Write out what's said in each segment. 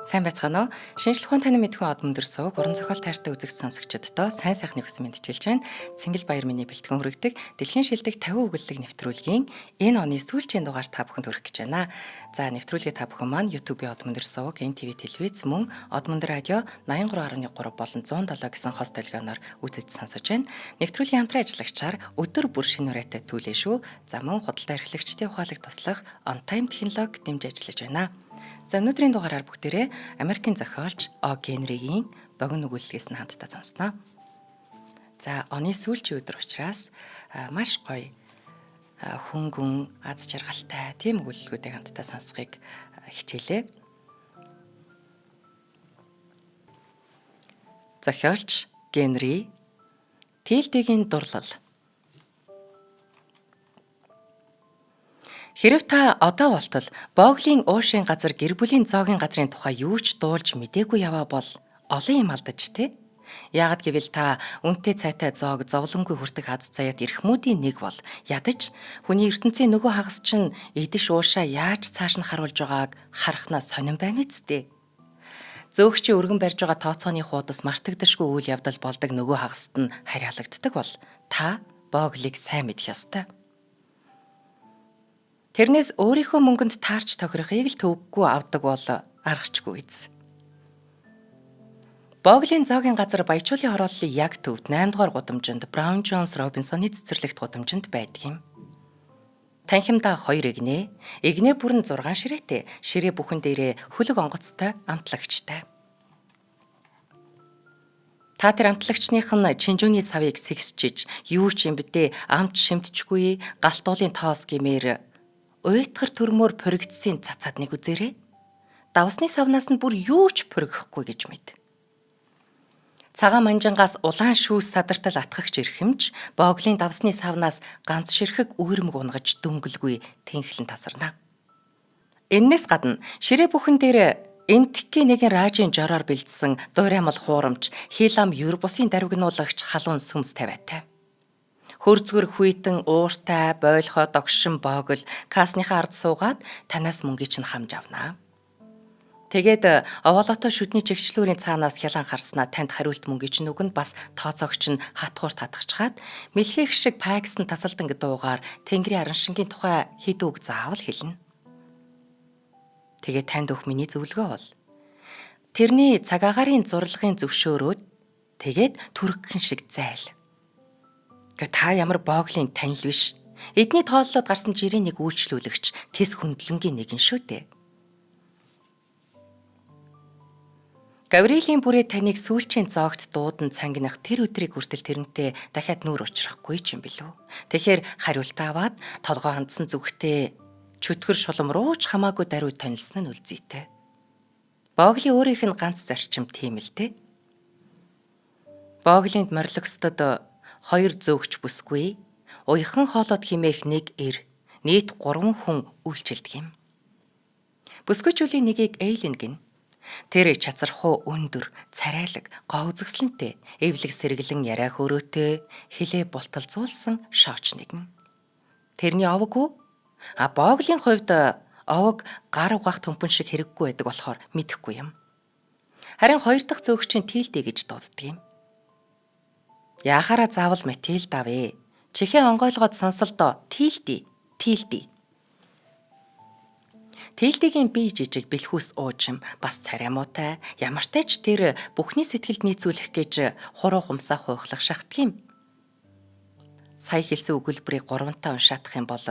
Сайн байцгаана уу? Шинжлэх ухаан танин мэдхүйн од мөндөр сувг уран зохиол тайртай үзэгч сонсогчдод сайн сайхны хүсэн мэндчилж байна. Цэнгэл баяр миний бэлтгэн хүргэдэг Дэлхийн шилдэг 50 өгүүлэг нэвтрүүлгийн энэ оны сүүлчийн дугаар та бүхэнд хүргэх гэж байна. За, нэвтрүүлгээ та бүхэн маань YouTube-ийн од мөндөр сувг, NTV телевиз мөн од мөндөр радио 83.3 болон 107 гэсэн хос долгионоор үзэж сонсож байна. Нэвтрүүлгийн хамтран ажиллагчаар өдөр бүр шинэ урайтай түлээ шүү. За, мөн худалдаа эрхлэгчдийн ухаалаг туслах on time технологи дэмж ажиллаж байна. За, өнөөдрийн дугаараар бүгдээрээ Америкийн зохиолч О Генригийн богино өгүүллэгээс нь хамтдаа сонсноо. За, оны сүүлчийн өдөр учраас маш гоё хөнгөн аз жаргалтай тийм өгүүллэгүүдийг хамтдаа сонсохыг хичээлээ. Зохиолч Генри Тилдигийн дурлал. Хэрв та одоо болтол Боглийн уушийн газар гэр бүлийн зоогийн газрын тухай юу ч дуулж мдээгүй яваа бол олон юм алдаж тэ. Яагад гэвэл та үнэтэй цайтай зоог зовлонгүй хүртэх аз заяат эрхмүүдийн нэг бол ядаж хүний ертөнцийн нөгөө хагас чинь идэж уушаа яаж цааш нь харуулж байгааг харахнаа сонирн байна үсттэй. Зөөгчийн өргөн барьж байгаа тооцооны хуудас мартагдашгүй үйл явдал болдог нөгөө хагаст нь харьяалагддаг бол та Боглыг сайн мэдэх ёстой. Тэрнээс өөрийнхөө мөнгөнд таарч тохирохыг л төвөггүй авдаг бол аргачгүй биз. Боглийн зоогийн газар Баячуулын хорооллын яг төвд 8 дугаар гудамжинд Браун Джонс Робинсоны цэцэрлэгт гудамжинд байдаг юм. Танхимдаа 2 эгнээ, эгнээ бүр нь 6 ширээтэй, ширээ бүхэн дээрээ хөлөг онгоцтой амтлагчтай. Та тэр амтлагчных нь чинжүүний савыг сэгсчиж, юу ч юм бдээ амт шимтчгүй галтуулын тоос гэмээр уйтгар төрмөр пөрөгдсөн цацаад нэг үзээрэй. Давсны савнаас нь бүр юу ч пөргөхгүй гэж мэд. Цагаан манжингаас улаан шүүс садартал атгахч эрхэмж Боглийн давсны савнаас ганц ширхэг үүрмэг унгаж дөнгөлгүй тэнхлэн тасарна. Эннээс гадна ширээ бүхэн дээр Энтгийн нэгэн ражийн жороор бэлдсэн дуураймал хуурамч хилам юр бусын дарвигнуулагч халуун сүмс тавиатай. Хөрзгөр хүйтэн ууртай бойлохоо догшин Богл касныхаа ард суугаад танаас мөнгийг чинь хамж авнаа. Тэгээд овоолотой шүдний чигчлүүрийн цаанаас хялан харснаа танд хариулт мөнгийг чинь өгнө, бас тооцоогч нь хатгуур татахчхаад мэлхийх шиг пайгсан тасалдан дуугаар Тэнгэрийн араншингийн тухай хэд үг заавал хэлнэ. Тэгээд танд өгөх миний зөвлөгөө бол тэрний цаг агаарын зурлагын зөвшөөрөөд тэгээд түргхэн шиг зайл. Гэ та ямар Боглийн танил биш. Эдний тооллоод гарсан жирийн нэг үйлчлүүлэгч тэс хүндлэнгийн нэгэн шүү дээ. Гаврилийн бүрээ таныг сүүлчийн зоогт дуудан цангинах тэр өдрийг хүртэл тэрнтэй дахиад нүур учрахгүй ч юм билүү. Тэгэхээр хариултаа аваад толгой хандсан зүгтээ чөтгөр шулам руу ч хамаагүй даруй танилсан нь үлзийтэй. Боглийн өөрийнх нь ганц зарчим тийм л дээ. Боглинд морилогсдод 2 зөөгч бүсгүй, уяхан хоолойд химээх нэг эр, нийт 3 хүн үйлчилдэг юм. Бүсгүйчүүлийн нэгийг Эйлин гин. Тэр чацархуу өндөр, царайлаг, гоо үзэсгэлэнтэй, эвлэг сэргэлэн яриа хөрөөтэй, хилээ булталзуулсан шооч нэгэн. Тэрний овог үү? А Боглийн хувьд овог гар угаах төмпөн шиг хэрэггүй байдаг болохоор мэдэхгүй юм. Харин хоёр дахь зөөгчийн Тилди гэж дууддаг юм. Яхаараа заавал Матильда вэ? Чихээ онгойлгоод сонсолдоо Тилди, Тилди. Тилдигийн бие жижиг бэлхүүс уужим бас царай муутай, ямартай ч тэр бүхний сэтгэлд нийцүүлэх гэж хуруу хумсаа хуйхлах шахдаг юм. Сая хэлсэн өгүүлбэрийг 3 уншаадах юм бол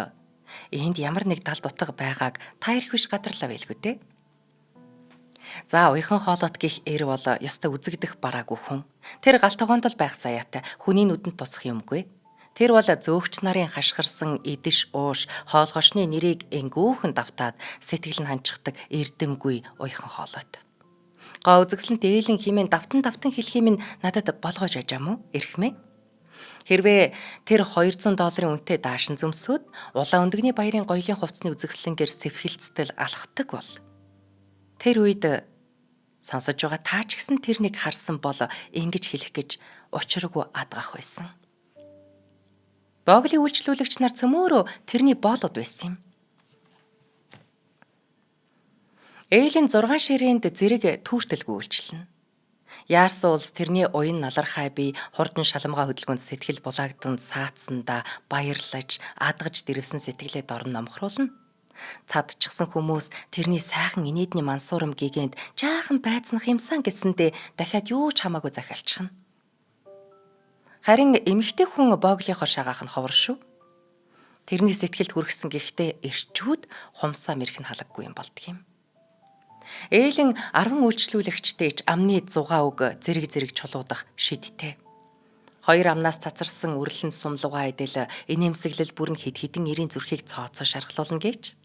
энд ямар нэг далд утга байгааг та ирэх биш гадарлаа байлгүй дээ. За, уяхан хоолойт гих эр бол ёстой үзэгдэх бараагүй хүн. Тэр гал тогоонд л байх заяатай хүний нүдэнд тусах юмгүй. Тэр бол зөөгч нарын хашгирсан идэж ууш хоолгошны нэрийг энгүүхэн давтаад сэтгэл нь ханчдаг эрдэмгүй уяхан хоолойт. Гоо үзэгсэлэнт ээлэн химэн давтан давтан хэлэх юм нь надад болгож ажаам уу эрхмээ. Хэрвээ тэр 200 долларын үнэтэй даашин зөмсөөд улаан өндөгний баярын гоёлын хувцсны үзэгсэлэнгээр сэвхэлцтэл алхдаг бол тэр үед сонсож байгаа та ч гэсэн тэрнийг харсан бол ингэж хэлэх гэж учиргүй адгах байсан. Боглийн үйлчлүүлэгч нар цөмөөрөө тэрний боолууд байсан юм. Ээлийн 6 ширээнд зэрэг түүртэлгүй үйлчилнэ. Яарсан улс тэрний уян налархай бие хурдан шаламгаа хөдөлгөөнд сэтгэл булаагдан саатсандаа баярлаж, адгаж дэрвсэн сэтгэлээ дорн номхруулна. Цадчихсан хүмүүс тэрний сайхан инээдний мансуурам гэгэнд жаахан байцнах юмсан гэсэндээ дахиад юу ч хамаагүй захиалчихна. Харин эмэгтэй хүн боглийнхоо шагаах нь ховор шүү. Тэрний сэтгэлд хүргэсэн гэхдээ эрчүүд хумсаа мэрэх нь халаггүй юм болдго юм. Ээлэн 10 үйлчлүүлэгчтэй ч амны 6 үг зэрэг зэрэг чулуудах шидтэй. Хоёр амнаас цацарсан үрлэн сумлугаа идэл инээмсэглэл бүрэн хэд хэдэн эрийн зүрхийг цооцоо шархлуулна гэж.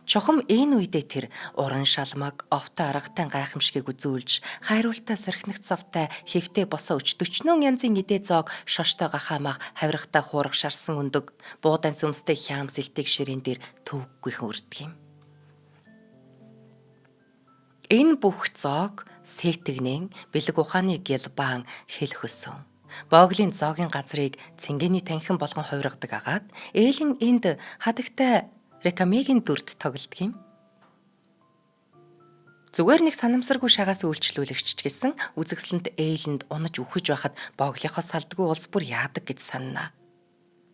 Чухам энэ үедээ тэр уран шалмаг, овтой аргатай гайхамшигыг үзүүлж, хайруултай сархинагт савтай хэвтэй босоо өчтөчнөн янзын идэ зоог шоштой гахаамах, хавиргатай хуурах шарсан өндөг, буудан сүмстэй хяам сэлтийг ширээн дээр төвөггүйхэн үрдэг юм. Энэ бүх зоог сэтгнэн бэлэг ухааны гялбаан хэл хөсөн. Боглын зоогийн газрыг цэнгэний танхим болгон хувиргадаг агаад ээлэн энд хадагтай рекамегийн дүрт тоглодог юм. Зүгээр нэг санамсаргүй шагаас үйлчлүүлэгч ч гэсэн үзэгсэлэнт ээлэнд унаж үхэж байхад боглынхоо салдгүй улс бүр яадаг гэж санана.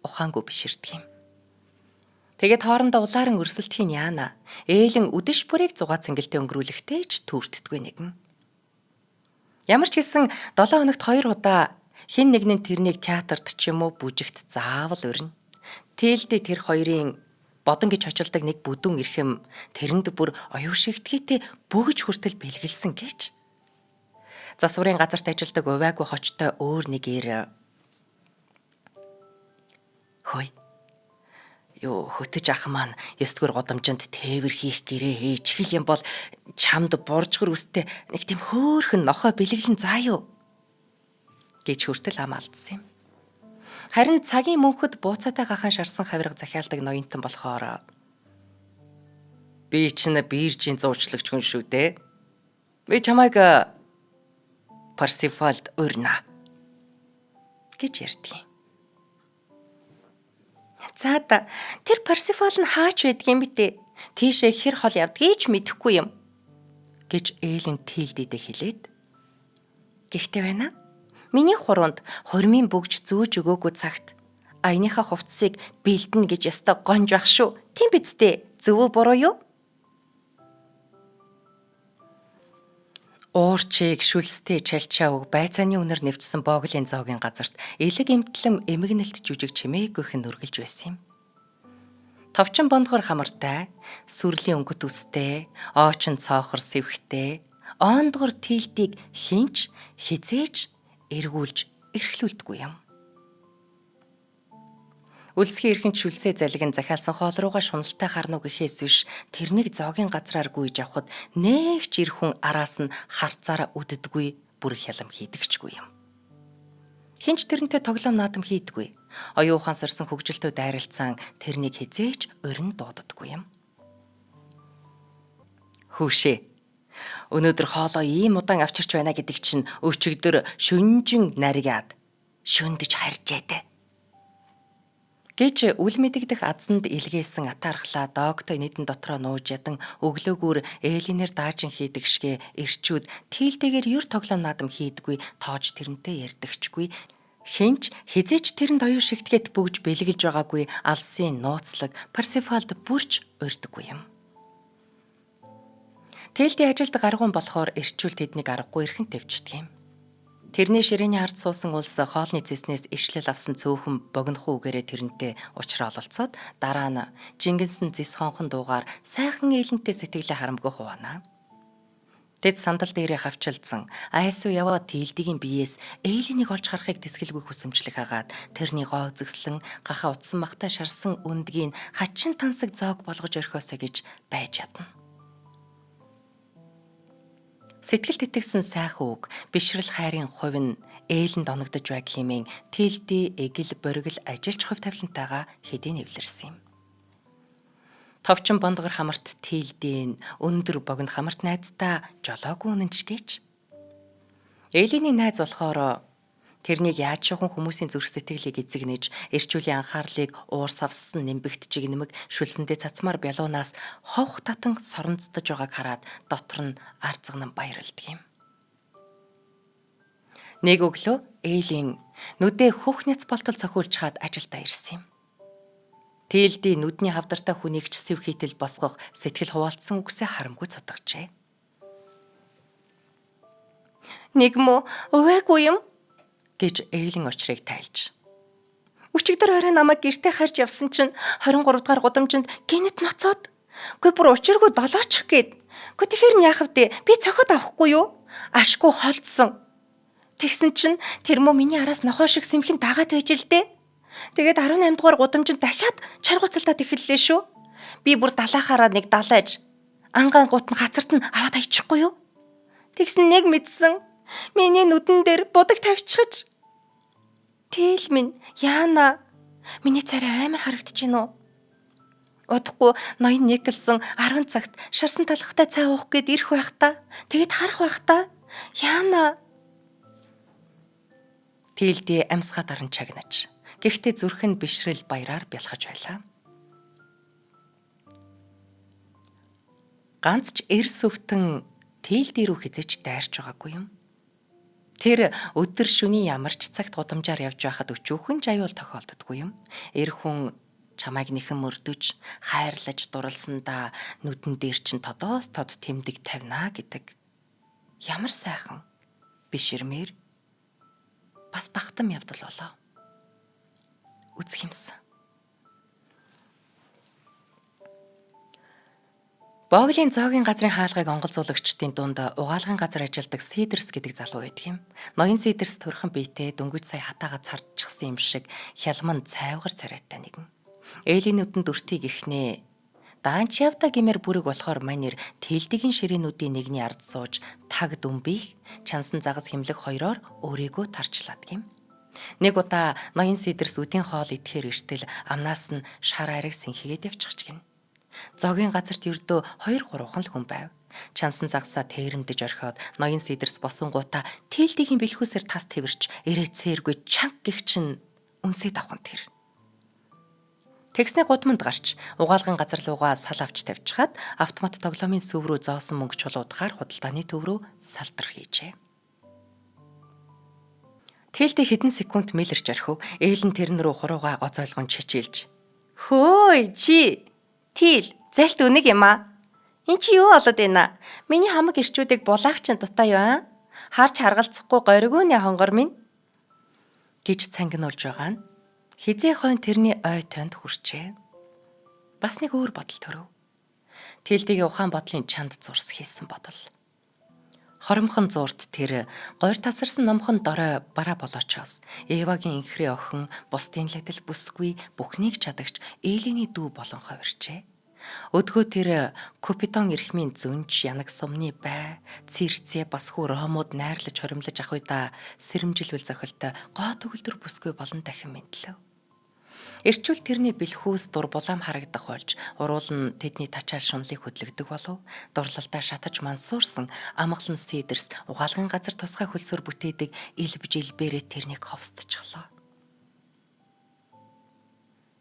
Ухаангүй биширдэг юм. Тэгээд хоорондоо улааран өрсөлдөхийг яана. Ээлэн үдэш бүрийг зугаа цэнгэлтэй өнгөрүүлэхтэй ч түүртдэггүй нэгэн. Ямар ч гэсэн 7 хоногт 2 удаа хэн нэгэн нь тэрнийг театрт ч юм уу бүжигт заавал өрнө. Тээлдээ тэр хоёрын бодон гэж хочилдог нэг бүдүүн эрхэм тэрэнд бүр оюу шигтгээтэй бөгж хүртэл бэлгэлсэн гэж. Засварын газарт ажилладаг увайгүй хочтой өөр нэг эр. Хөөе. Юу хөтөж ах маань 9 дугаар гудамжинд тээвэр хийх гэрээ ээжхэл юм бол чамд буржгар үстэй нэг тийм хөөхөн нохой бэлэглэн заа юу гэж хүртэл ам алдсан юм. Харин цагийн мөнхөд бууцаатай гахан шарсан хавирга захиалдаг ноёнтон болохоор би чинь биржийн зуучлагч хүн шүү дээ. Би чамайг Парсифалд урина гэж ярьдгийн. За да, тэр Парсифал нь хаач байдгийн бэ те? Тийшээ хэр хол явдгийг ч мэдэхгүй юм гэж Ээлэн тэлдэдэ хэлээд. Гэхдээ байна. Миний хуруунд хормын бөгж зөөж өгөөгүй цагт аяныхаа хувцсыг бэлдэнэ гэж ястай гонж байх шүү. Тийм биз дээ. Зөв үү буруу юу? Уурчийг шүлстэй чалчаа үг байцааны үнэр нэвчсэн боглын зоогийн газарт элэг эмтлэм эмгэнэлт жүжиг чимээгүйхэн үргэлж байсан юм. Товчон бондгор хамартай, сүрлийн өнгөт үстэй, оочин цоохор сэвхтэй, ондгор тэлдийг хинч хизээж эргүүлж эрхлүүлдэггүй юм. Үлсхийн эрхэн шүлсээ залгин захиалсан хоол руугаа шуналтай харна уу гэхээс биш тэрнийг зоогийн газраар гүйж явхад нэг ч эр хүн араас нь харцаараа үддэггүй бүр хялам хийдэгчгүй юм. Хинч тэрнтэй тоглоом наадам хийдэггүй. Оюун ухаан сорсон хөгжилтөө дайралцсан тэрнийг хизээч урин дууддаггүй юм. Хүүшээ. Өнөөдөр хоолоо ийм удаан авчирч байна гэдэг чинь өчигдөр шүнжин наригад шөндөж харжээ дээ гэж үл мэдэгдэх азанд илгээсэн атаархлаа догтой нийтэн дотроо нууж ядан өглөөгүүр ээлинээр даажин хийдэг шигэ эрчүүд тэлдэгээр юр тоглоом наадам хийдэггүй тоож тэрнтэй ярьдагчгүй хинч хизээч тэрэнд оюу шигтгээд бөгж бэлгэлж байгаагүй алсын нууцлаг Парсифалд бүрч урьдаггүй юм. Тэлдийн ажилд гаргуун болохоор эрчүүл тэднийг аргагүй эрхэн твчдэг юм. Тэрний ширээний ард суусан улс хоолны цэснээс ишлэл авсан цөөхөн богинохуу үгээрээ тэрнтэй учраа ололцоод дараа нь жингэнсэн зис хонхон дуугаар сайхан ээлэнтэй сэтгэлээ харамгүй хуваана. Тэд сандал дээрээ хавчилдсан айсуу яваа тэлдгийн биеэс ээлэнийг олж харахыг тэсгэлгүй хүсэмжлэх агаад тэрний гоо үзэсгэлэн гахаа утсан махтай шарсан өндгийг хачин тансаг зоог болгож орхиосоо гэж байж ядна. Сэтгэлд итгэсэн сайхан үг, бишрэл хайрын хувь нь ээлэнд оногдож байг хэмээн тэлдий, эгэл, боргил ажилч хувь тавилантайгаа хэдийн нэвлэрсэн юм. Товчон бондгор хамарт тэлдийн өндөр богино хамарт найздаа жолоогүй үнэнч гэж. Ээлийн найз болохоор Тэрнийг яаж чухам хүмүүсийн зүрх сэтгэлийг эзэгнэж, эрчүүлийн анхаарлыг уур савссан нэмбэгт жигнэмэг шүлсэндээ цацмаар бялуунаас ховх татан соронцдож байгааг хараад дотор нь арзагнан баярладаг юм. Нэг өглөө Ээлийн нүдээ хөх няц болтол цохиулж хаад ажилдаа ирсэн юм. Тэлди нүдний хавдартай хүнийг ч сэв хийтэл босгох сэтгэл хуваалцсан үгсээ харамгүй цутгажээ. Нэг мө увайгүй юм гэж Ээлин учрыг тайлж. Өчигдөр орой намайг гэртээ харж явсан чинь 23 дугаар гудамжинд гинэт ноцоод. Үгүй бүр учиргүй долоочих гээд. Үгүй тэгэхээр нь яах вэ? Би цохиод авахгүй юу? Ашгүй холдсон. Тэгсэн чинь тэр мө миний араас нохой шиг сэмхэн дагаад байж л дээ. Тэгээд 18 дугаар гудамжинд дахиад чаргууцалдаад эхэллээ шүү. Би бүр далаахаараа нэг далайж ангаангууд нь хацарт нь аваад хайчихгүй юу? Тэгсэн нэг мэдсэн. Миний нүдэн дээр будаг тавьчихаж. Тэгэл минь яана. Миний царай амар харагдаж гин үү? Удахгүй ноён Николсон 10 цагт шарсан талхтай цай уух гээд ирэх байх та. Тэгэд харах байх та. Яана. Тэлдээ амьсгаа даран чагнаж. Гэхдээ зүрх нь бишрэл баяраар бялхаж байлаа. Ганц ч эрс өвтөн Тэлдээ рүү хизээч дайрч байгаагүй юм. Тэр өдөр шөнийн ямар ч цагт гудамжаар явж байхад өчүүхэн жаюул тохиолддоггүй юм. Эр хүн чамайг нэхэн мөрдөж, хайрлаж дурлсандаа нүдэн дээр чинь тодоос тод тэмдэг тавина гэдэг. Ямар сайхан биширмээр бас бахтам явдал болоо. Үзэх юмсан. Боглийн зоогийн газрын хаалгыг онголзуулагчдын дунд угаалгын газар ажилладаг Сидерс гэдэг залуу байдаг юм. Ноён Сидерс төрхөн биетэй дөнгөж сая хатаага царчсан юм шиг хялман цайвгар царайтай нэгэн. Ээлийн нүдэнд өртгийг ихнээ. Даанч явда гэмээр бүрэг болохоор манер тэлдэгийн ширээнүүдийн нэгний ард сууж таг дүмбих чансан загас хэмлэх хоёроор өөрийгөө тарчлаадаг юм. Нэг удаа ноён Сидерс үдийн хоол идэхээр эртэл амнаас нь шар ариг сэнхигээд явчих гин. Зогийн газарт ердөө 2 3хан л хүн байв. Чансан загсаа тэрэмдэж орхиод ноён Сидерс босонгуудаа тэлдэгийн бэлхүүсээр тас тэрч ирээ цээргүй чанга гих чинь үнсээ давхан тэр. Тэгсний гудамд гарч угаалгын газар руугаа сал авч тавьчихад автомат тоглоомын сүв рүү зоосон мөнгө чулуудахаар худалдааны төв рүү салдар хийжээ. Тэлдэ хэдэн секунд мэлэрч орхив. Ээлэн тэрэн рүү хуруугаа гоцойлгон чичилж. Хөөй чи Тил зайлт үнэг юм аа. Эн чи юу болоод байна? Миний хамаг ирчүүдийг булаах чинь дутаа юу аа? Харж харгалзахгүй горигооны хонгор минь гэж цангинуулж байгаа нь хизээ хойно тэрний ой тойнд хүрчээ. Бас нэг өөр бодол төрөв. Тэлдэгийн ухаан бодлын чанд зурс хийсэн бодол. Хоромхон зуурт тэр гойр тасарсан номхон дорой бараа болоочоос Эвагийн инхрээ охин бусдын ладил бүсгүй бүхнийг чадагч Элиний дүү болон ховирчээ. Өдгөө тэр Купидон эрхмийн зүнж янаг сумны бай цэрцээ бас хүү ромууд найрлаж хоримлож ах уйдаа сэрэмжилвэл зохилтой гоо төгөлдөр бүсгүй болон дахин мэндлэв. Эрчүүл тэрний бэлхүүс дур булаам харагдах болж уруул нь тэдний тачаал шунлыг хөдлөгдөг болов. Дурлалдаа шатаж мансуурсан амгалан Сидерс угаалгын газар тусгай хөлсөөр бүтээдэг илбж илбэрээ тэрнийг ховсдчихлоо.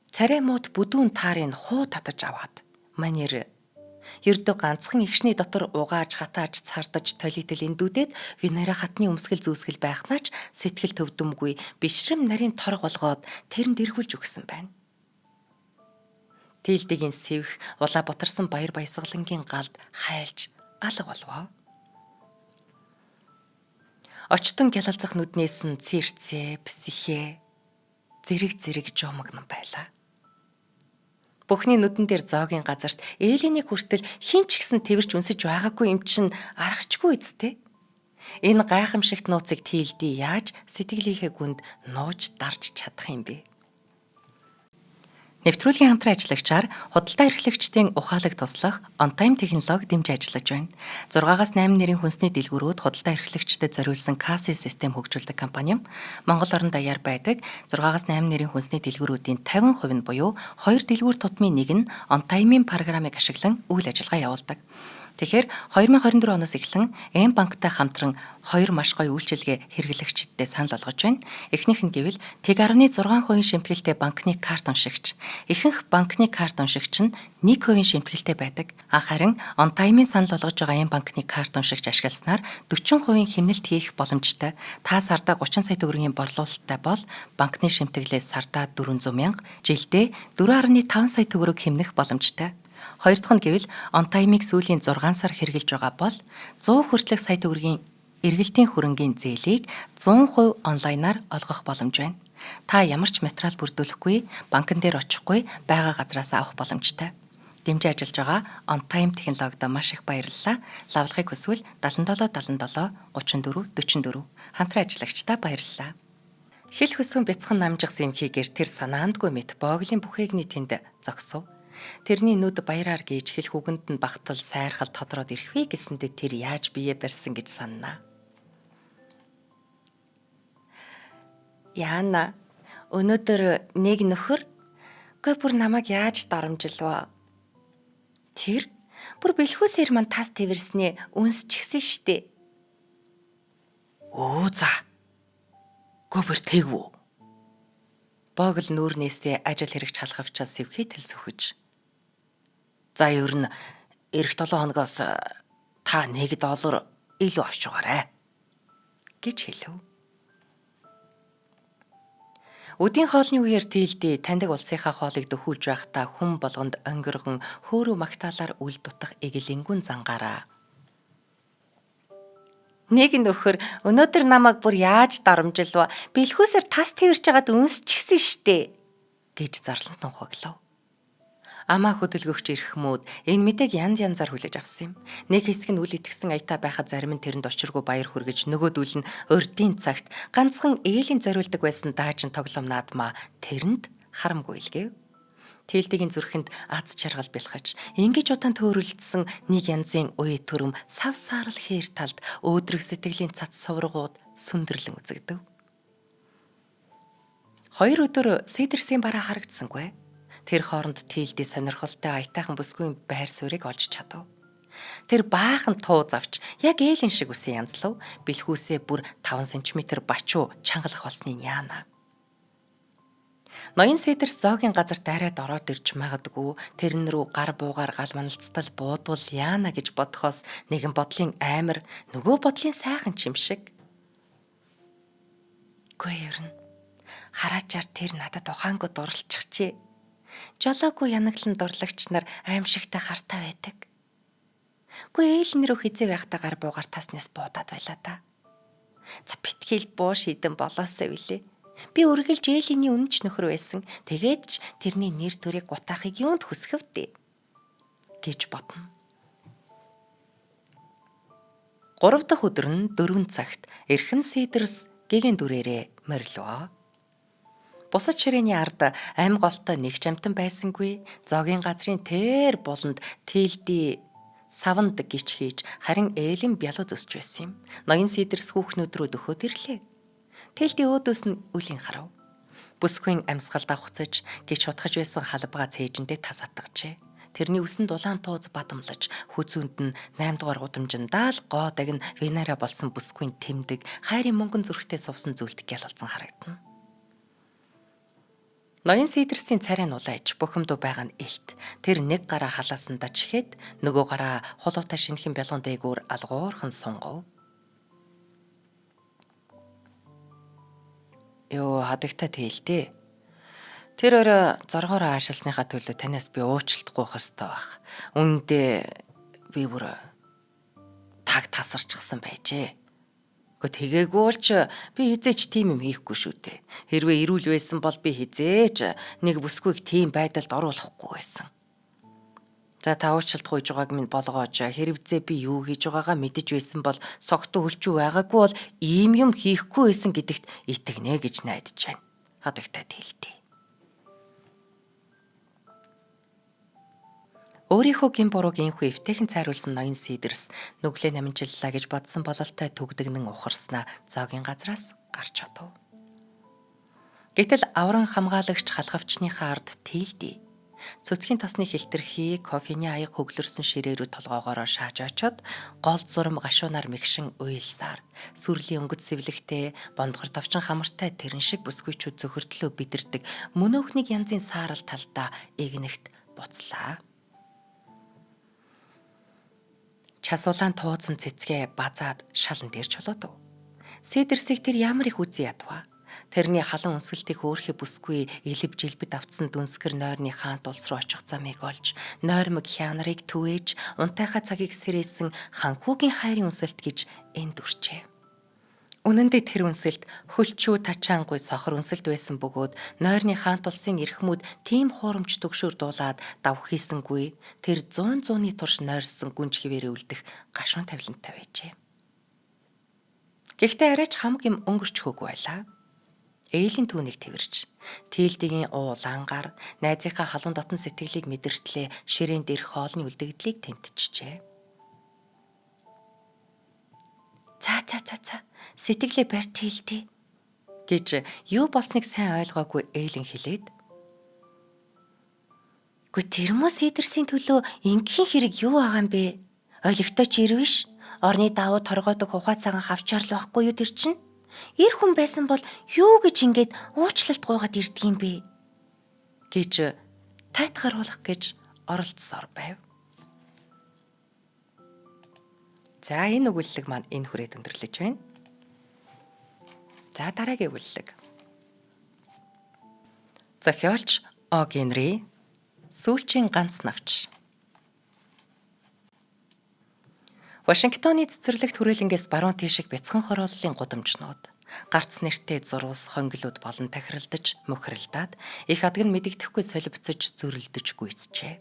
Царай мууд бүдүүн таарын хуу татаж аваад манер ердөө ганцхан игшний дотор угааж хатааж цардаж толител эндүүдэд Венера хатны өмсгөл зүүсгэл байхнаач сэтгэл төвдөмгүй бишрэм нарийн торг болгоод тэрэнд эргүүлж өгсөн байна. Тэлдэгийн сэвх улаа ботарсан баяр баясгалангийн галд хайлж алга болвоо. Очтон гялалзах нүднээс нь цэрцээ, психэ зэрэг зэрэг жуумагнан байлаа. Бүхний нүдэн дээр зоогийн газарт Элинийг хүртэл хэн ч гэсэн тэрч үнсэж байгаагүй юм чинь аргачгүй үсттэй. Энэ гайхамшигт нууцыг тэлдий яаж сэтгэлийнхээ гүнд нууж дарж чадах юм бэ? Нэвтрүүлгийн хамтран ажиллагчаар худалдаа эрхлэгчдийн ухаалаг туслах OnTime технологи дэмж ажиллаж байна. 6-аас 8 нэрийн хүнсний дэлгүүрүүд худалдаа эрхлэгчдэд зориулсан кассын систем хөгжүүлдэг компани юм. Монгол орон даяар байдаг 6-аас 8 нэрийн хүнсний дэлгүүрүүдийн 50% нь буюу 2 дэлгүүр тутмын нэг нь OnTime-ийн програмыг ашиглан үйл ажиллагаа явуулдаг. Тэгэхээр 2024 оноос эхлэн М банктай хамтран хоёр маш гоё үйлчилгээ хэрэглэгчдэд санал болгож байна. Эхнийх нь гэвэл 1.6% шимтгэлтэй банкны карт уншигч. Ихэнх банкны карт уншигч нь 1% шимтгэлтэй байдаг. Харин OnTime-ийн санал болгож байгаа М банкны карт уншигч ашигласнаар 40% хэмнэлт хийх боломжтой. Та сардаа 30 сая төгрөгийн борлуулалттай бол банкны шимтгэлээс сардаа 400 мянга, жилдээ 4.5 сая төгрөг хэмнэх боломжтой. Хоёр дахь нь гэвэл OnTime-ыг сүүлийн 6 сар хэрэглэж байгаа бол 100 хүртэлх сая төгрөгийн эргэлтийн хөрөнгийн зээлийг 100% онлайнаар олгох боломж байна. Та ямар ч материал бүрдүүлэхгүй, банкн дээр очихгүй байгаа газраас авах боломжтой. Дэмжин ажиллаж байгаа OnTime технологид маш их баярлалаа. Лавлахыг хүсвэл 77 77 34 44 хамтран ажиллагчдаа баярлалаа. Хил хөсгөн бяцхан намжих эмхийгээр тэр санаандгүй мэт боглын бүхээгний тэнд зогсов. Тэрний нүд баяраар гийж хэлэх үгэнд нь багтал сайрхал тодроод ирэх вэ гэсэндээ тэр яаж бие барьсан гэж санана. Яана өнөөдөр нэг нөхөр үгүй бүр намайг яаж дарамжилваа. Тэр бүр бэлхүүсээр мань тас тэрснээ үнсчихсэн штэ. Өө за. Гөө бүр тэгвүү. Богл нүүрнээсээ ажил хэрэгч халахвчаа сэвхий тэлсөхөж. За ер нь эх 7 хоногоос та $1 илүү авч байгаарэ гэж хэлв. Үдийн хоолны үеэр Тэлдээ таньдаг улсынхаа хоолыг дөхүүлж байхдаа хүн болгонд онгиргон хөөрөө магтаалаар үл дутах эгэлэнгүн зангаараа. Нэг нөхөр өнөөдөр намайг бүр яаж дарамжилва бэлхүүсээр тас тэрч хагаад үнсчихсэн штэ гэж зарлан тунхаглав. Амаа хөдөлгөгч эрхмүүд энэ мэдээг янз янзаар хүлээж авсан юм. Нэг хэсэг нь үл итгэсэн аятаа байхад зарим нь тэрэнд учиргүй баяр хүргэж нөгөөдөл нь урдын цагт ганцхан ээлийн зориулдаг байсан даажин тоглоом наадмаа тэрэнд харамгүй илгээв. Тэлдэгийн зүрхэнд аз жаргал бэлхэж ингэж удаан төөрөлдсөн нэг янзын уй төрөм сав саарал хээр талд өөдрөг сэтгэлийн цац суврагууд сүндэрлэн үзэгдэв. Хоёр өдөр Сэдэрсийн бараа харагдсангүй. Тэр хооронд Тэлдээ сонирхолтой аятайхан бүсгүй байр суурийг олж чадав. Тэр баахан туу завч яг ээлийн шиг үсэн янзлав. Бэлхүүсээ бүр 5 см бачуу чангалах болсныг яана. Ноён Сэдэрс зоогийн газар дайраад ороод ирж магадгүй тэрэн рүү гар буугаар гал маналцтал буудвал яана гэж бодхоос нэгэн бодлын амар нөгөө бодлын сайхан ч юм шиг. Гүй ер нь хараачаар тэр надад ухаангүй дурлцчихжээ. Жолоогүй янаглан дурлагч нар аимшигтай хартай байдаг. Гүй ээлэн рүү хизээ байхдаа гар буугаар таснаас буудаад байлаа та. За битгийл буу шийдэн болоосоо билээ. Би үргэлж ээлиний үнэнч нөхөр байсан. Тэгээд ч тэрний нэр төрийг гутаахыг юунд хүсэв дээ гэж бодно. 3 дахь өдөр нь 4 цагт эрхэм Сэдэрс гэгэн дүрээрээ морилвоо. Бусад ширээний ард ам голтой нэг ч амтан байсангүй. Зоогийн газрын тэр буланд Тэлдээ саванд гिच хийж харин ээлэн бялуу зөсч байсан юм. Ноён Сэдэрс хүүхнүүд рүү дөхөөд ирлээ. Тэлдээ өөдөөс нь үлийн харав. Бүсгүйн амьсгалд авхцаж гिच хутгаж байсан халбгаа цээжиндээ тас атгажээ. Тэрний үсэн дулаан тууз бадамлаж хүзүүнд нь 8 дугаар гудамжиндаа л гоо дагн венера болсон бүсгүйн тэмдэг хайрын мөнгөн зүрхтэй сувсан зүйлт гялалзан харагдана. Ноён Сэдэрсийн царай нь улайж бухимдуу байгаа нь элт. Тэр нэг гараа халаасандаа чихээд нөгөө гараа хулуутай шинэхэн бялуун дээгүүр алгуурхан сунгав. Йоо хадагтай тээлдээ. Тэр өрөө зоргоороо аашилсныхаа төлөө танаас би уучлалт гуйх ёстой байх. Үүндээ би бүр таг тасарчихсан байжээ. Гэхдээ тэгээгүй л ч би хизээч тийм юм хийхгүй шүү дээ. Хэрвээ эрүүл байсан бол би хизээч нэг бүсгүйг тийм байдалд оруулахгүй байсан. За та уучлалт гуйж байгааг минь болгоож хэрвзээ би юу хийж байгаагаа мэдэж байсан бол согтуу хөлчүү байгаагүй бол ийм юм хийхгүй байсан гэдэгт итгэнэ гэж найдаж байна. Хадагтай тэлдээ. Өөрийнхөө гин бурууг инхүү эвтэйхэн цайруулсан ноён Сэдэрс нүглээ намжиллаа гэж бодсон бололтой түгдэгнэн ухарснаа зоогийн газраас гарч одов. Гэтэл авран хамгаалагч халахвчныхаа ард Тэлдээ. Цөцгийн тосны хилтерхий кофений аяг хөглөрсөн ширээ рүү толгоогоороо шааж очоод гол зурам гашуунаар мэгшин уйлсаар сүрлийн өнгөт сэвлэгтэй бондгор товчон хамартай тэрэн шиг бүсгүйчүүд зөхөртлөө бидэрдэг мөнөөхнийг янзын саарал талдаа эгнэгт буцлаа. Часулаан тууцсан цэцгээ базаад шалан дээр чулуудав. Сэдэрсийг тэр ямар их үзэн ядва. Тэрний халуун өнсгөлтийг хөөрхий бүсгүй илэв жилбэд автсан дүнсгэр нойрны хаант улс руу очих замыг олж, нойрмог хянарыг түвэж, унтайхаа цагийг сэрээсэн ханхүүгийн хайрын үнсэлт гэж энд үрчээ. Үнэн дээр тэр үнсэлт хөлчүү тачаангүй сохор үнсэлт байсан бөгөөд нойрны хаант улсын эрхмүүд тийм хуурамч төгшөөр дуулаад давх хийсэнгүй тэр зуун зууны турш нойрсон гүнж хിവэрээ үлдэх гашуун тавилантай байжээ. Гэхдээ арайч хамаг юм өнгөрч хөөгүй байлаа. Ээлийн түүнийг тэрч Тилдигийн уулангаар найзынхаа халуун дотн сэтгэлийг мэдэртлээ ширээн дээрх хоолны үлдэгдлийг тэмтчихжээ. За за за за сэтгэлээ барь Тилди гэж юу болсныг сайн ойлгоогүй Ээлин хэлээд Гү тэрмөс идэрсийн төлөө ингийн хэрэг юу байгаа юм бэ? Олигтой ч ирвэш. Орны давуу торгоодог ухаа цагаан хавчаар л байхгүй юу тэр чинь? Эр хүн байсан бол юу гэж ингээд уучлалт гуйгаад ирдэг юм бэ? Гэж тайтгаруулах гэж оролцсоор байв. За энэ өгүүлэлэг маань энэ хүрээд өндөрлөж байна. За дараагийн өгүүлэлэг. Зохиолч О Генри сүүлчийн ганц навч. Вашингтоны цэцэрлэгт хүрээлэнгээс баруун тийших бяцхан хорооллын гудамжнууд гарц нэртэй зурвас хонглууд болон тахиралдаж мөхрэлдаад их адаг нь мэдэгдэхгүй солилцож зөрөлдөж гүйцжээ.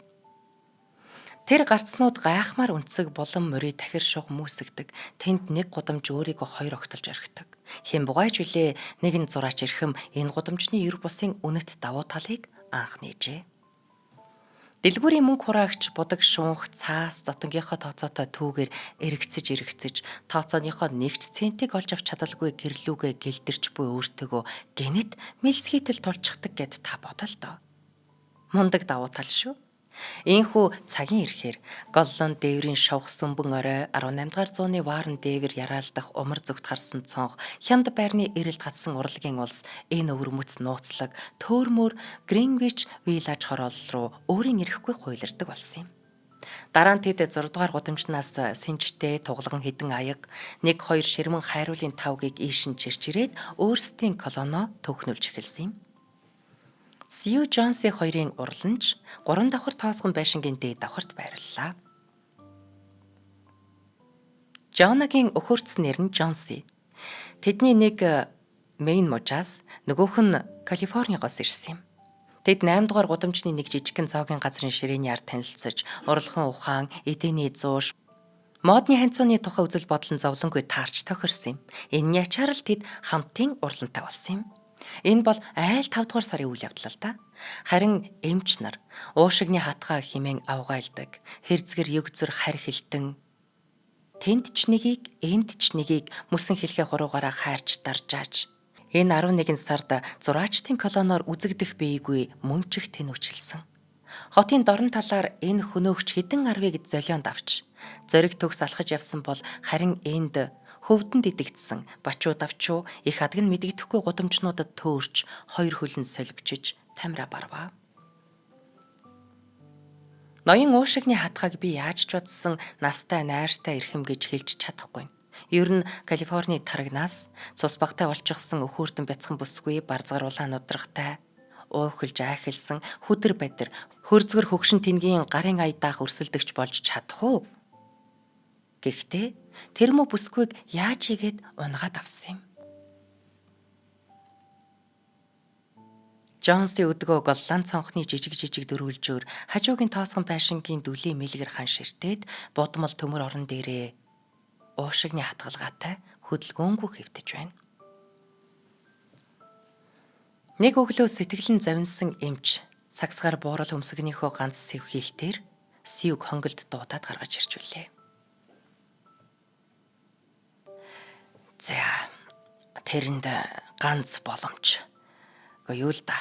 Тэр гарцнууд гайхмаар өнцөг булан морий тахир шуг үүсгдэг. Тэнд нэг гудамж өөрийгөө хоёр огтолж орхидог. Хэн бугайч билээ нэгэн зураач эрхэм энэ гудамжны ер бусын үнэт давуу талыг анх нээжээ. Дэлгүүрийн мөнгө хураагч будаг шуунх цаас зотонгийнхоо тооцоотой түүгээр эргэцэж эргэцэж тооцооныхоо нэг ч центийг олж авч чадалгүй гэрлүүгээ гэлдэрч буй өөртөөгөө гэнэт мэлсхийтэл тулчихдаг гэд та бодол доо. Мундаг давуу тал шүү. Ийхүү цагийн ирэхээр Голланд дээврийн шавх сүмбэн орой 18 дугаар зууны Варн дээвэр яраалдах умар зүгт харсан цонх хямд байрны эрэлд гацсан урлагийн улс энэ өвөрмөц нууцлаг төөрмөр Гринвич Виллаж хороолол руу өөрийн ирэхгүй хуйлардаг болсон юм. Дараа нь тэд 6 дугаар гудамжнаас сэнжтэй тугалган хідэн аяг 1 2 ширмэн хайруулын тавгийг ийшин чирчирээд өөрсдийн колоно төхнүүлж эхэлсэн юм. Сью Джонсын хоёрын урланж 3 давхар тоосгон байшингийн дээд давхарт байрлалаа. Жонагийн өхөрц нэр нь Джонси. Тэдний нэг Мэйн мужаас, нөгөөх нь Калифорнигоос ирсэн юм. Тэд 8 дугаар гудамжны нэг жижигхэн цоогийн газрын ширээний ард танилцаж, уралхан ухаан, эдэний зууш, модны ханьцууны тухай үзэл бодол нь зовлонгүй таарч тохирсон юм. Энэний ачаар л тэд хамтын урлантай болсон юм. Энэ бол айл 5 дугаар сарын үйл явдал л да. Харин эмч нар уушигны хатгаа химэн авгайлдаг, хэрзгэр югзөр харь хилтэн тэнд ч нэгийг, энд ч нэгийг мөсөн хэлхээ хуруугаараа хайрч даржааж энэ 11 сард зураачдын колоноор үзэгдэх бийгүй мөнчих тэнүүчилсэн. Хотын дорн талаар энэ хөнөөгч хэдэн арвыг золионд авч зориг төгс алхаж явсан бол харин энд хөвдөнд идэгдсэн бачуу давчуу их адаг нь мэдэгдэхгүй гудамжнуудад төөрч хоёр хөлн солбичиж тамира барваа. Ноён уушигны хатгааг би яаж ч бодсон настай найртай эрхэм гэж хэлж чадахгүй. Ер нь Калифорни тарагнаас цус багтай болчихсон өхөөрдөн бяцхан бүсгүй барзгар улаан удрахтай уухилж айхилсан хүдэр бадир хөрзгөр хөгшин тэнгийн гарын аядаах өрсөлдөгч болж чадах уу? Гэхдээ тэр мө бүсгүйг яаж игээд унгаад авсан юм. Джонсын өдгөө Голланд цонхны жижиг жижиг дөрвөлжөөр хажуугийн тоосгон байшингийн дүлийн мэлгэр хан ширтээд будмал төмөр орон дээрээ уушигны хатгалгаатай хөдөлгөөнгүй хэвтэж байна. Нэг өглөө сэтгэлэн завинсан эмч сагсгаар буурал өмсгөнийхөө ганц сэв хилтээр сивг хонголд дуудаад гаргаж ирж үлээ. За тэрэнд ганц боломж. Гэхдээ юу л да.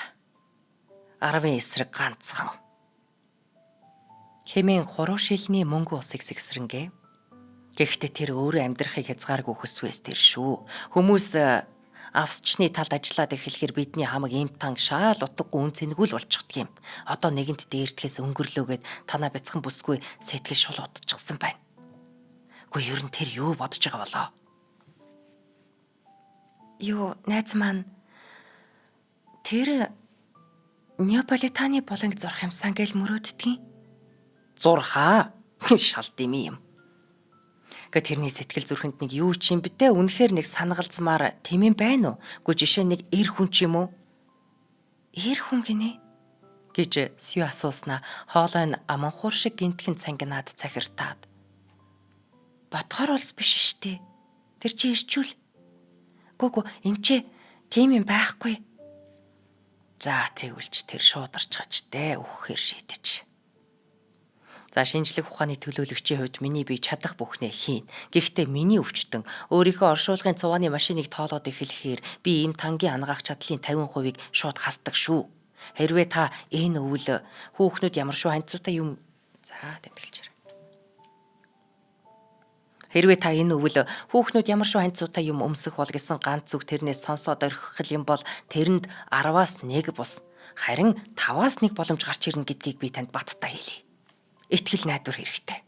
10-ын эсрэг ганцхан. Хэмээн хуруу шилний мөнгө усыг сэгсрэнгээ. Гэхдээ тэр өөрөө амьдрахыг хязгааргүй хүсвээс тэр шүү. Хүмүүс авсчны талд ажиллаад эхлэхээр бидний хамаг им тан шаал утгагүй үн цэнгүй л болчихдөг юм. Одоо нэгэнт дээрдэхээс өнгөрлөөгээд танаа бяцхан бүсгүй сэтгэл шул удчихсан байна. Үгүй ер нь тэр юу бодож байгаа болоо? Юу найз маань тэр Неаполитаны буланг зурх юмсан гэл мөрөөддөг. Зурхаа шал дими юм. Гэ тэрний сэтгэл зүрхэнд нэг юу ч юм бтэ үнэхээр нэг санагалзмаар тэм юм байна уу? Гү жишээ нэг эр хүн ч юм уу? Эр хүн гинэ гэж Сью асууснаа хоолой нь аманхуур шиг гинтхэн цангинаад цахиртаад. Бодхоор улс биш штэ. Тэр чи ирчүүл. Гү гү эмчээ тийм юм байхгүй. За тэгвэл ч тэр шуударч дээ үхэхээр шийдэж. За шинжлэх ухааны төлөөлөгчийн хувьд миний бие чадах бүхнээ хийн. Гэхдээ миний өвчтөн өөрийнхөө оршуулгын цувааны машиныг тоолоод эхлэхээр би ийм тангийн ангаах чадлын 50%-ийг шууд хасдаг шүү. Хэрвээ та энэ өвөл хүүхнүүд ямар шүү ханьцуутай юм за тэмдэглэж. Хэрвээ та энэ өвөл хүүхнүүд ямар шүү ханьцуутай юм өмсөх бол гэсэн ганц үг тэрнээс сонсоод орхих юм бол тэрэнд 10-аас 1 бус харин 5-аас 1 боломж гарч ирнэ гэдгийг би танд баттай хэлье. Итгэл найдвар хэрэгтэй.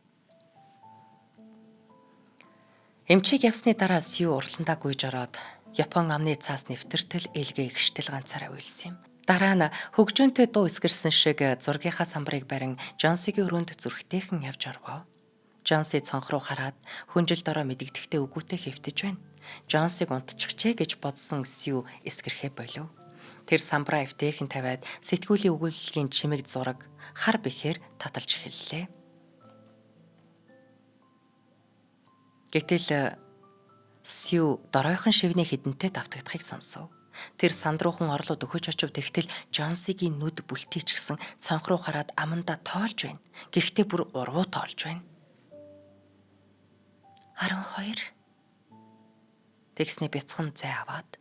Эмчийг явсны дараа Сью урландаа гүйж ороод Япон амны цаас нэвтэртэл элгээ гэртэл ганцаараа уйлсан юм. Дараа нь хөгжөөнтэй дуу эсгэрсэн шиг зургийнхаа самбарыг барин Джонсигийн өрөөнд зүрхтэйхэн явж орвоо. Джонси цонх руу хараад хүнжил дорой мэдэгдэхтэй үгүйтэй хэвтэж байна. Джонсыг унтчихжээ гэж бодсон Сью эсгэрхээ болов. Тэр самбараа эвтэйхэн тавиад сэтгүүлийн өгүүлэлгийн чимэг зураг хар бэхээр таталж эхэллээ. Гэтэл Сью доройхон шивний хідэнтэй давтагдахыг сонсов. Тэр сандруухан орлууд өгөж очив тэгтэл Джонсигийн нүд бүлтийчгсэн цонх руу хараад амандаа тоолж байна. Гэхдээ бүр урвуу тоолж байна. 12. Тэгсний бяцхан зай аваад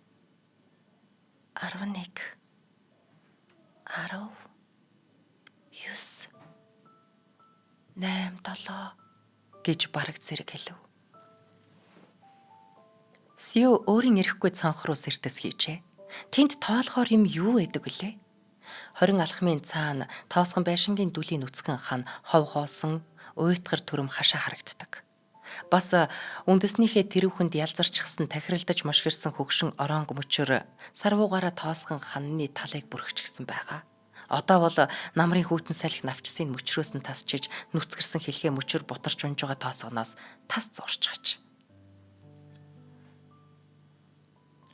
11 10 9 8 7 гэж бараг зэрэг хэлв. Сью өөрийн эрэхгүй цонх руу сэртэс хийжээ. Тэнд тоолохоор юм юу байдаг вүлээ? 20 алхмын цаана тоосгон байшингийн дүлийн нүцгэн хан хов хоосон уйтгар төрөм хашаа харагддаг. Бас үндэснийхээ тэрүүхэнд ялзарчихсан тахиралдаж мошгирсан хөгшин оронго мөчөр сарвуугаараа тоосгон ханны талыг бүрхчихсэн байгаа. Одоо бол намрын хүйтэн салхи навчсын мөчрөөс нь тасчиж нүцгэрсэн хилхээ мөчөр бутарч унж байгаа тоосгоноос тас зурчгач.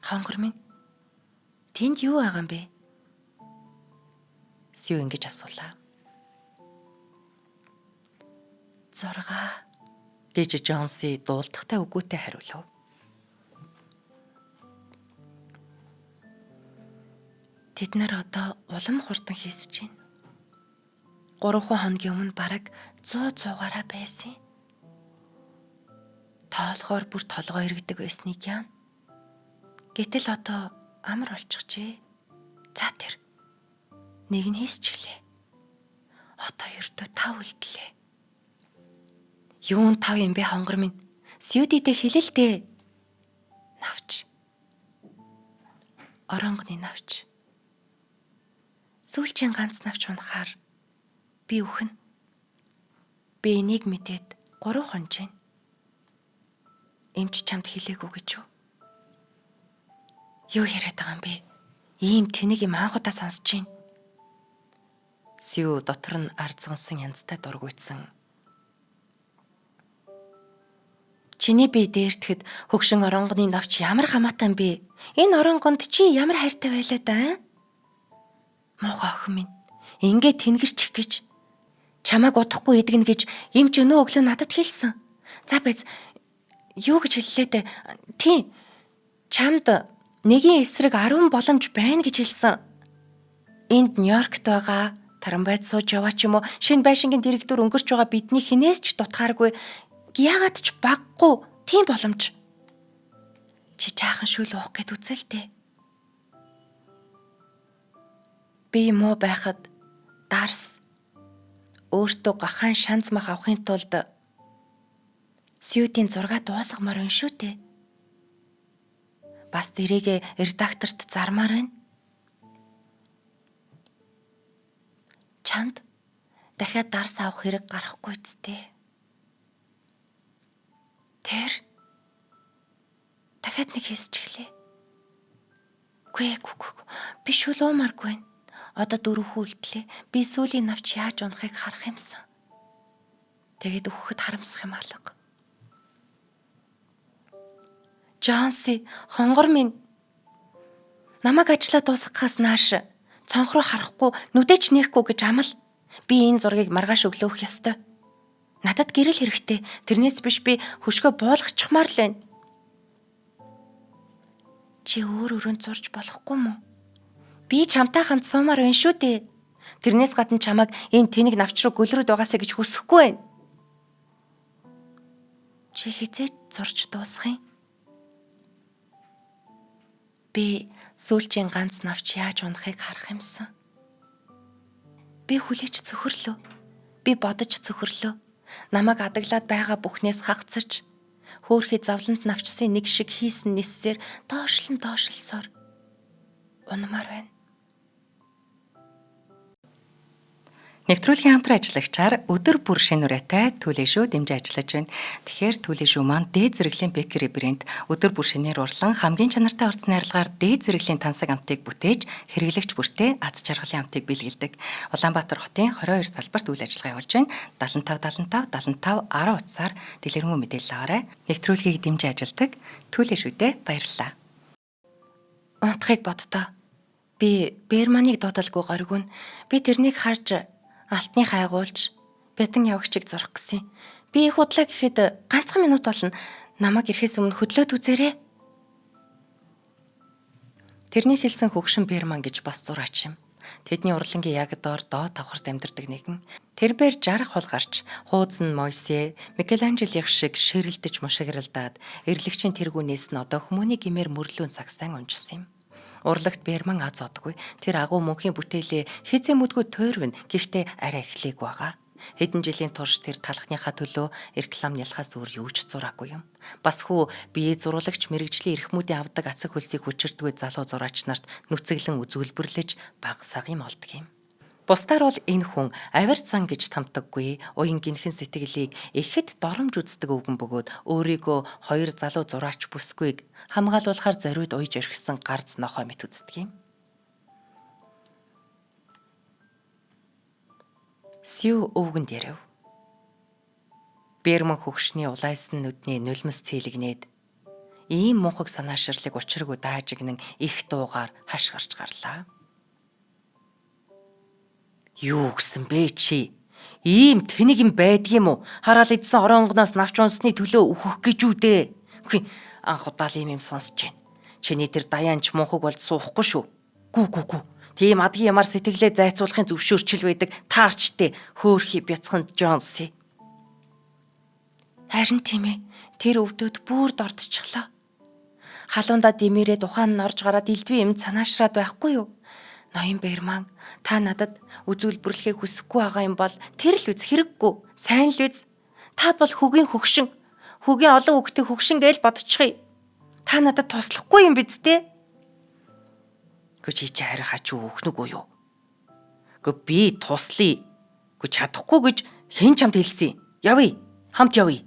Хонгор минь тэнд юу байгаа юм бэ? Сью ингэж асуулаа. 6 гэж Джонси дуулдахтай үгүйтэй хариулав. Тэд нар одоо улам хурдан хийсэж байна. 3 хоногийн өмнө бараг 100 100-аараа байсан. Тоолохоор бүр толгой эргэдэг байсныг яана. Гэтэл одоо амар болчихжээ. За тэр. Нэг нь хийсчихлээ. Одоо ердөө 5 үлдлээ. Юун 5 юм бэ хонгор минь? Сюдидэ хэлэл дээ. Навч. Оронгоны навч. Сүүлчийн ганц навч унахаар би үхэн. Би энийг мэдээд 3 хонож байна. Эмч чамд хэлээгүй гэж юу? Юу яриад байгаа юм бэ? Ийм тэнэг юм анх удаа сонсож байна. Сью дотор нь арзгансан янзтай дургуйтсан. Чиний бие дээртэхэд хөгшин оронгоны навч ямар хамаатай юм бэ? Энэ оронгонд чи ямар хайртай байлаа да? Муухай охин минь. Ингээ тэнгэрчих гэж чамайг удахгүй идэгнэ гэж эмч өнөө өглөө надад хэлсэн. За байз юу гэж хэллээ дээ? Тийм. Чамд нэгийн эсрэг 10 боломж байна гэж хэлсэн. Энд Нью-Йоркт байгаа тарамбайд сууж яваа ч юм уу шинэ байшингийн дэрэгдүр өнгөрч байгаа бидний хинээс ч дутхааргүй яагаад ч баггүй тийм боломж. Чи жаахан шүл уух гэд үзэл дээ. Би муу байхад дарс Өөртөө гахаан шанз мах авахын тулд Сьюдийн зураг дуусгамаар байна шүү дээ. Бас дэрийгээ редакторт зармаар байна. Чамд дахиад дарс авах хэрэг гарахгүй зү. Тэр дахиад нэг хийсчихлээ. Үгүй ээ, би шүл уумааргүй байна. Одоо дөрөв хүлдлээ. Би сүүлийн навч яаж унахыг харах юмсан. Тэгээд өгөхөд харамсах юм алга. Джонси, хонгор минь. Намайг ажлаа дуусгахаас нааш цонх руу харахгүй, нүдээч нээхгүй гэж амал. Би энэ зургийг маргааш өглөөх ёстой. Надад гэрэл хэрэгтэй. Тэрнээс биш би хөшгөө буулгачихмаар л байна. Чи өөр өрөөнд зурж болохгүй мүү? Би чамтай хамт суумаар байна шүү дээ. Тэрнээс гадна чамайг энэ тэнэг навч руу гөлрөөд байгаасаа гэж хүсэхгүй байна. Чи хизээ зурж дуусах юм? Би сүүлчийн ганц навч яаж унахыг харах юмсан. Би хүлээж цөхөрлөө. Би бодож цөхөрлөө. Намайг адаглаад байгаа бүхнээс хагацаж хөөхий завланд навчсан нэг шиг хийсэн ниссээр доошлон доошлсоор унмаар байна. Нэвтрүүлгийн хамтран ажиллагчаар өдөр бүр шинэ үрээтэй Түлээ шүү дэмжиж ажиллаж байна. Тэгэхээр Түлээ шүү маань дээд зэрэглэлийн бэкери брэнд өдөр бүр шинээр урлан хамгийн чанартай орц найрлагаар дээд зэрэглэлийн тансаг амтыг бүтээж хэрэглэгч бүртээ аз жаргалын амтыг бэлгэлдэг. Улаанбаатар хотын 22 салбарт үйл ажиллагаа явуулж байна. 75 75 75 10 утсаар дэлгэрэнгүй мэдээлэл аваарай. Нэвтрүүлгийг дэмжиж ажилладаг Түлээ шүдэ баярлалаа. Унтахыг боддоо. Би Берманыг дуудалгүй горигүн. Би тэрнийг харж алтны хайгуулж бятан явагчийг зурах гэсэн. Би их удлаа гэхэд ганцхан минут болно. Намайг ирэхээс өмнө хөдлөөд үзээрэй. Тэрний хэлсэн хөгшин Берман гэж бас зураач юм. Тэдний урлангийн яг доор доод тавхарт амьдардаг нэгэн. Тэрбээр 60 хол гарч хууз нь Мойсе, Микеланжелих шиг ширэлдэж мушигралдаад эрлэгчийн тэргүүнээс нь одоо хүмүүний гимээр мөрлүүн сагсан унжсан юм. Урлагт Берман аз одгүй. Тэр агуу мөнхийн бүтээлээ хизээ мүдгүй туйрвна. Гэхдээ арай эхлэегүй байгаа. Хэдэн жилийн турш тэр талхныхаа төлөө реклам нялхаас өөр юу ч зураагүй юм. Бас хүү бие зурулагч мэрэгжлийн эрхмүүдийн авдаг ацаг хөлсийг хүчирдгүй залуу зураач нарт нүцэглэн үзүүлбэрлэж баг саг юм олдог юм. Бусдаар бол энэ хүн авир зан гэж тамтаггүй, уян гинхэн сэтгэлийг ихэд доромж үздэг өвгөн бөгөөд өөрийгөө хоёр залуу зураач бүсгүйг хамгаалуулахар зориуд уйж орхисон гарц нохой мэт үздэг юм. Сью өвгөнд ярив. Берман хөгшний улайсан нүдний нулимс цэлэгнээд ийм мунхаг санаашрлыг учиргүй даажигнан их дуугаар хаш гарч гарлаа. Юу гэсэн бэ чи? Ийм тэнэг юм байдгийм үү? Хараал идсэн ороонгоноос навч унсны төлөө өөхөх гэж үү дээ? Үгүй анх удаа л ийм юм сонсож байна. Чиний тэр даянч мунхаг болж суухгүй шүү. Гү гү гү. Тийм адгийн ямаар сэтгэлээ зайцуулахын зөвшөөрчл байдаг таарчтэй хөөхий бяцхан Джонси. Харин тийм ээ. Тэр өвдөд бүр дордчихлоо. Халуунда димээрээ тухайн нь орж гараад элдвийн юм санаашраад байхгүй юу? Ноён Берман та надад үзүүлбэрлэхийг хүсэхгүй байгаа юм бол тэр л үз хэрэггүй. Сайн л үз. Та бол хөгийн хөгшин. Хөгийн олон хүүхдээ хөгшин гээл бодчихъя. Та надад туслахгүй юм биз дээ? Гү чи чи харин хач өөхнөг үү юу? Гү би туслая. Гү чадахгүй гэж хэн чамд хэлсэн? Явъя. Хамт явъя.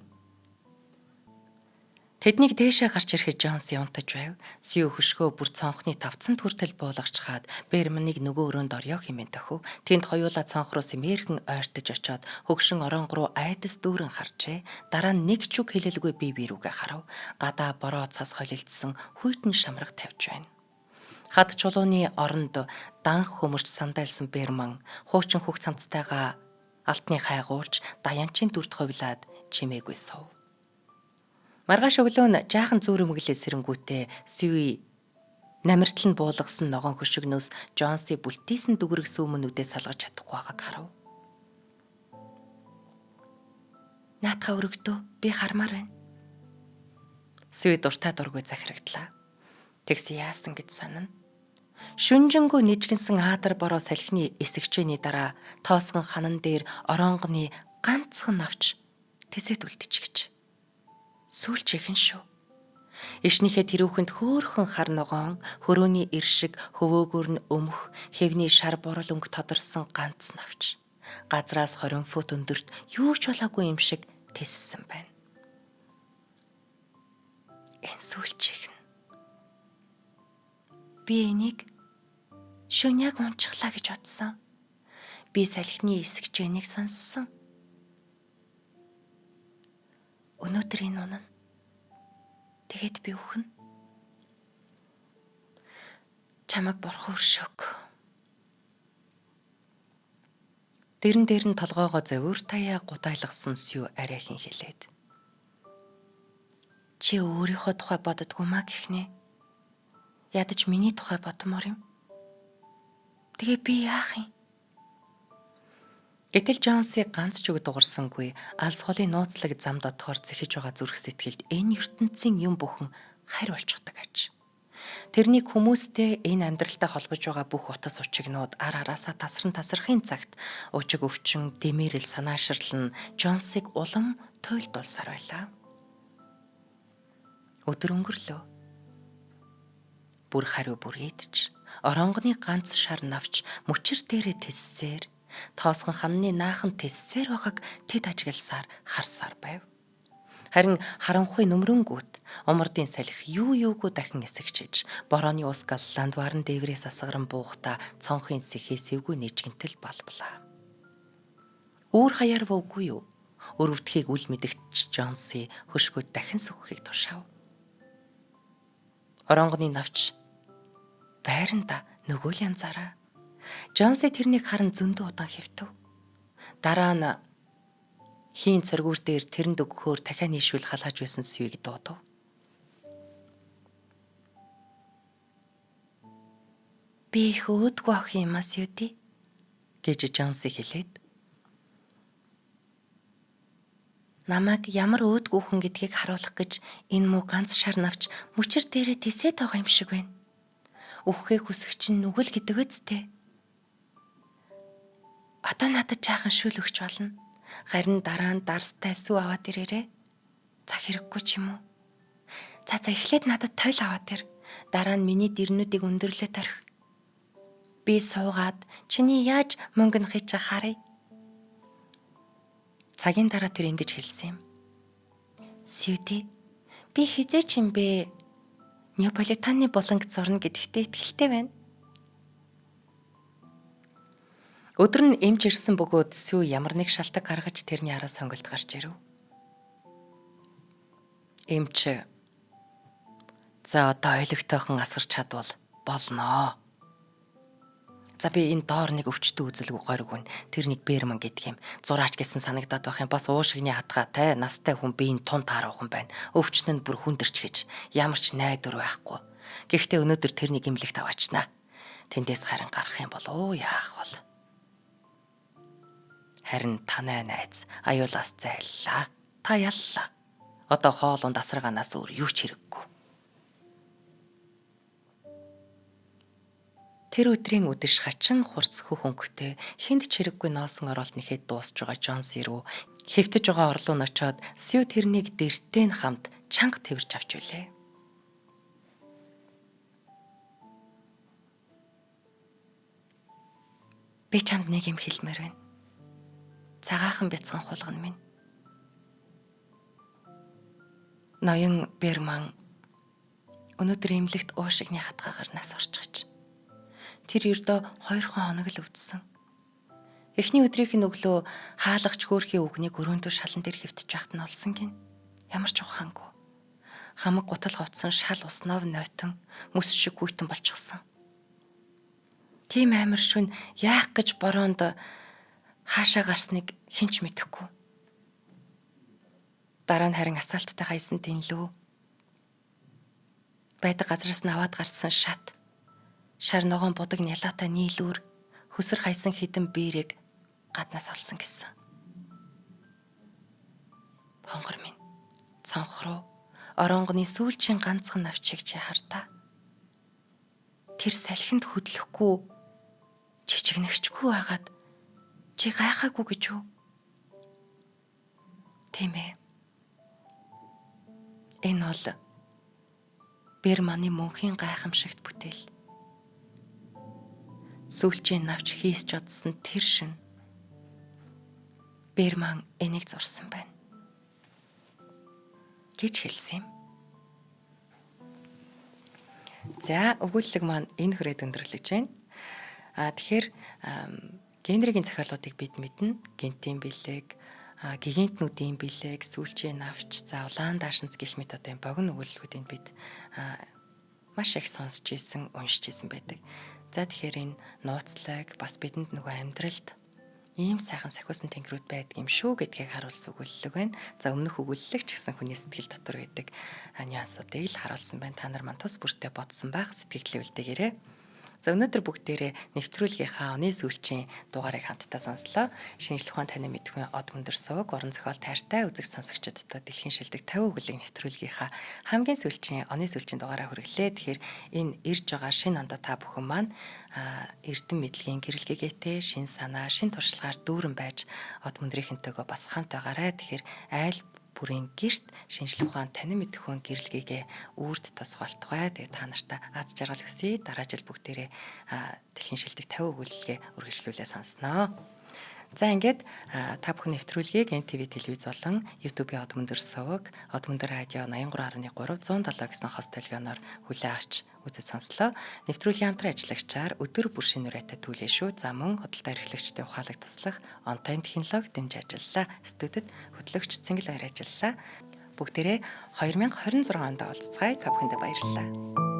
Тэднийг дээшээ гарч ирэхэд Джонс унтаж байв. Сью хөшгөө бүр цонхны тавцанд хүртэл буулгачхаад Берманыг нөгөө өрөөнд орё хэмээн тохив. Тэнд хоёулаа цонх руу сэмээрхэн ойртож очоод хөгшин ороонг руу айдас дүүрэн харжээ. Дараа нь нэг ч үг хэлэлгүй бие бие рүүгээ харав. Гадаа бороо цас холилдсон хүйтэн шамраг тавьж байна. Хад чулууны оронд данх хөмөрч сандайлсан Берман хуучин хүүхд цамцтайгаа алтны хайгуулж даянчийн дүрт хувилаад чимээгүй суув. Маргааш өглөө нь жаахан зүүрэмэглээ сэрэнгүүтээ Сюи намиртал нь буулгасан ногоон хөшигнөөс Джонси бүлтийсэн дүгрэг сүүмэнүүдээ салгаж чадахгүй байгааг харав. Наатха өргөдөө би хармаар байна. Сюи дуртай дургүй захирагдлаа. Тэгс яасан гэж санана. Шүнжэнгөө нижгэнсэн аадар бороо салхины эсэгчээний дараа тоосгон ханан дээр ороонгоны ганцхан навч тэсэд үлдчихэж. Сүүлчийнхэн шүү. Ишнийхээ тэрүүхэнд хөөхөн хар ногоон, хөрөөний эр шиг хөвөөгөр нь өмх, хэвний шар бурал өнгө тодорсон ганц навч. Газраас 20 фут өндөрт юу ч болоогүй юм шиг тэссэн байна. Энэ сүүлчийнх нь. Би энийг шөнө яг унчихлаа гэж бодсон. Би салхины эсгчээнийг сонссон. Өнөөдөр энэ унана. Тэгээд би үхнэ. Чамаг бурхан өршөөг. Дэрэн дээр нь толгоогоо зовиур таяа гутайлгсан Сью арайхан хэлээд. Чи өөрийнхөө тухай боддгоо маа гэхнэ. Ядаж миний тухай бодмоор юм. Тэгээ би яах юм? Гэтэл Джонсыг ганц ч үг дуурсангүй алс холын нууцлаг зам дотгоор зэхэж байгаа зүрх сэтгэлд энэ ертөнцийн юм бүхэн харь болчихдог аж. Тэрнийг хүмүүстэй энэ амьдралтай холбож байгаа бүх утас учигнууд ар араасаа тасран тасрахын цагт ужиг өвчин, дэмэрэл, санаашрал нь Джонсыг улам туйлдуулсаар байлаа. Өдөр өнгөрлөө. Бүр хариу бүрийдч ороонгоны ганц шар навч мөчөр дээрээ тэссээр тоосгон ханны наахан тэссээр байгааг тэд ажигласаар харсаар байв. Харин харанхуй нүмрэнгүүт умардын салхи юу юугүй дахин эсэгчиж борооны ус галлаанд варан дээврээс асгаран буухта цонхын сэхээ сэвгүй нэжгэнтэл балблаа. Үүр хаяар вовгүй юу? Өрөвдөхийг үл мэдэгч Джонси хөшгөө дахин сөхөхийг тушаав. Ороонгоны навч байранда нөгөө л янзаараа. Джонси тэрнийг харан зөндөө удаан хэвтэв. Дараа нь хийн цоргүүр дээр тэрэнд өгөхөөр дахиад нийшүүл халааж байсан Сьюг дуудав. Би их өөдгөө охин юм аа Сьюди гэж Джонси хэлээд. Намайг ямар өөдгөө хүн гэдгийг харуулах гэж энэ муу ганц шар навч мөчөр дээрээ тэсээд байгаа юм шиг байна. Үхэхээ хүсэх чинь нүгэл гэдэг үсттэй. Одоо надад жаахан шүл өгч болно. Харин дараа нь дарстай сүү аваад ирээрээ. За хэрэггүй ч юм уу. За эхлээд надад тойл аваад ир. Дараа нь миний дэрнүүдийг өндөрлөө торих. Би суугаад чиний яаж мөнгө нөхийг чи харъя. Цагийн дараа тэр ингэж хэлсэн юм. Сьюди, би хизээч юм бэ? Неаполитаны буланг зурна гэдэгтээ итгэлтэй байна. Өдөр нь эмч ирсэн бөгөөд Сью ямар нэг шалтаг гаргаж тэрний араас сонголт гарч ирэв. Эмч за одоо ойлгохтойхон асгарч чадвал болноо. За би энэ доор нэг өвчтөн үзэлгүй гориг үн. Тэр нэг Берман гэдэг юм. Зураач гэсэн санагдаад байх юм. Бас уушигны хатгаатай настай хүн би энэ тун тааруухан байна. Өвчин нь бүр хүндэрч гэж. Ямар ч найдвар байхгүй. Гэхдээ өнөөдөр тэрнийг эмнэлэгт аваачнаа. Тэндээс харин гарах юм бол оо яах вэ? Харин танай найз аюулаас зайллаа. Та яллаа. Одоо хоолунд асаргаанаас өөр юу ч хэрэггүй. Тэр өдрийн үдэш хачин хурц хөх өнгөтэй хүнд ч хэрэггүй ноосон оролт нэхэд дуусч байгаа Джонс рүү хэвтэж байгаа орлоо ночоод Сью тэрнийг дэртэй нь хамт чанга тэрч авч үлээ. Би чамд нэг юм хэлмээр байна. Цагаахан бяцхан хулган минь. Ноён Берман өнөөдөр эмнэлэгт уушигны хатгаагаар нас орчихж. Тэр ердөө 2 хоног л өвдсөн. Эхний өдрийнх нь өглөө хаалгач хөөрхийн үгнийг өрөөндөө шалан дээр хэвтэж байхад нь олсон гин. Ямар ч ухаангүй. Хамаг гутал хувцсан шал уснав нойтон мөс шиг хүйтэн болчихсон. Тийм амар шүн яах гэж бороонд хаашаа гарсныг хэн ч мэдэхгүй. Дараа нь харин асаалттай хайсан тэнлүү. Байдаг газраас нь аваад гарсан шат. Шар ногоон будаг нялаатай нийлүүр хөсөр хайсан хідэн бээрэг гаднаас олсон гэсэн. Хонгор минь цонх руу ороонгоны сүүлчийн ганцхан навчийг чи хартаа. Тэр салхинд хөдлөхгүй жижигнэхчгүй байгаад чи гайхаагүй гэж үү? Тийм ээ. Энэ бол Берманы мөнхийн гайхамшигт бүтээл. Сүүлчийн навч хийсч одсон тэр шин Берман энийг зурсан байна гэж хэлсэн юм. За, өгүүлэг маань энэ хүрээд өндөрлөж байна. Тэгэхээр Генригийн зохиолуудыг бид мэднэ. Гэнтийн бэлэг, гигантнүүдийн бэлэг, сүүлчийн навч, за улаан даашинз гэх мэт одоо энэ богино өгүүллгүүдийг бид маш их сонсч ийсэн, уншиж ийсэн байдаг. За, тэгэхээр энэ нууцлаг бас бидэнд нөгөө амьдралд ийм сайхан сахиусан тэнгэрүүд байдаг юм шүү гэдгийг харуулсан өгүүлэлэг байна. За, өмнөх өгүүлэлэг ч гэсэн хүний сэтгэл дотор байдаг нюансуудыг л харуулсан байна. Та нар мань тус бүртээ бодсон байх, сэтгэлдээ үлдээгээрэй. За, өнөөдөр бүгдээрээ нэвтрүүлгийнхаа оны сүүлчийн дугаарыг хамтдаа сонслоо. Шинжлэх ухаан таны мэдхүйн од мөндөр сувг уран зохиол тайртай үзэг сонсогчдод дэлхийн шилдэг 50 өгүүлэг нэвтрүүлгийнхаа хамгийн сүүлчийн оны сүүлчийн дугаараа хүргэлээ. Тэгэхээр энэ ирж байгаа шинэ ондоо та бүхэн маань эрдэм мэдлэгийн гэрэлгээгээтэй шин санаа, шин туршлагаар дүүрэн байж од мөндрийнхэнтэйгөө бас хамт байгаарай. Тэгэхээр айл бүрийн гэрт шинжлэх ухаан танин мэдхүйн гэрэлгээгээ үрд тосголтгой. Тэгээ та нартай аз жаргал хүсье. Дараа жил бүгдээрээ дэлхийн шилдэг 50 өгүүлэлгээ үргэлжлүүлээ сонсноо. За, ингээд та бүхэн нэвтрүүлгийг NTV телевиз болон YouTube-ийн Од мөндөр суваг, Од мөндөр радио 83.3 107 гэсэн хос телегоноор хүлээн авч үзэж сонслоо. Нэвтрүүлгийн хамтран ажиллагчаар өдөр бүр шинэ үрээтэй түлээ шүү. За, мөн худалдаа эрхлэгчдийн ухаалаг туслах on time технологи дэмж ажиллалаа. Студид хөтлөгч Цэнгэл баяр ажиллалаа. Бүгдээрээ 2026 онд уулзцгаая. Та бүхэндээ баярлалаа.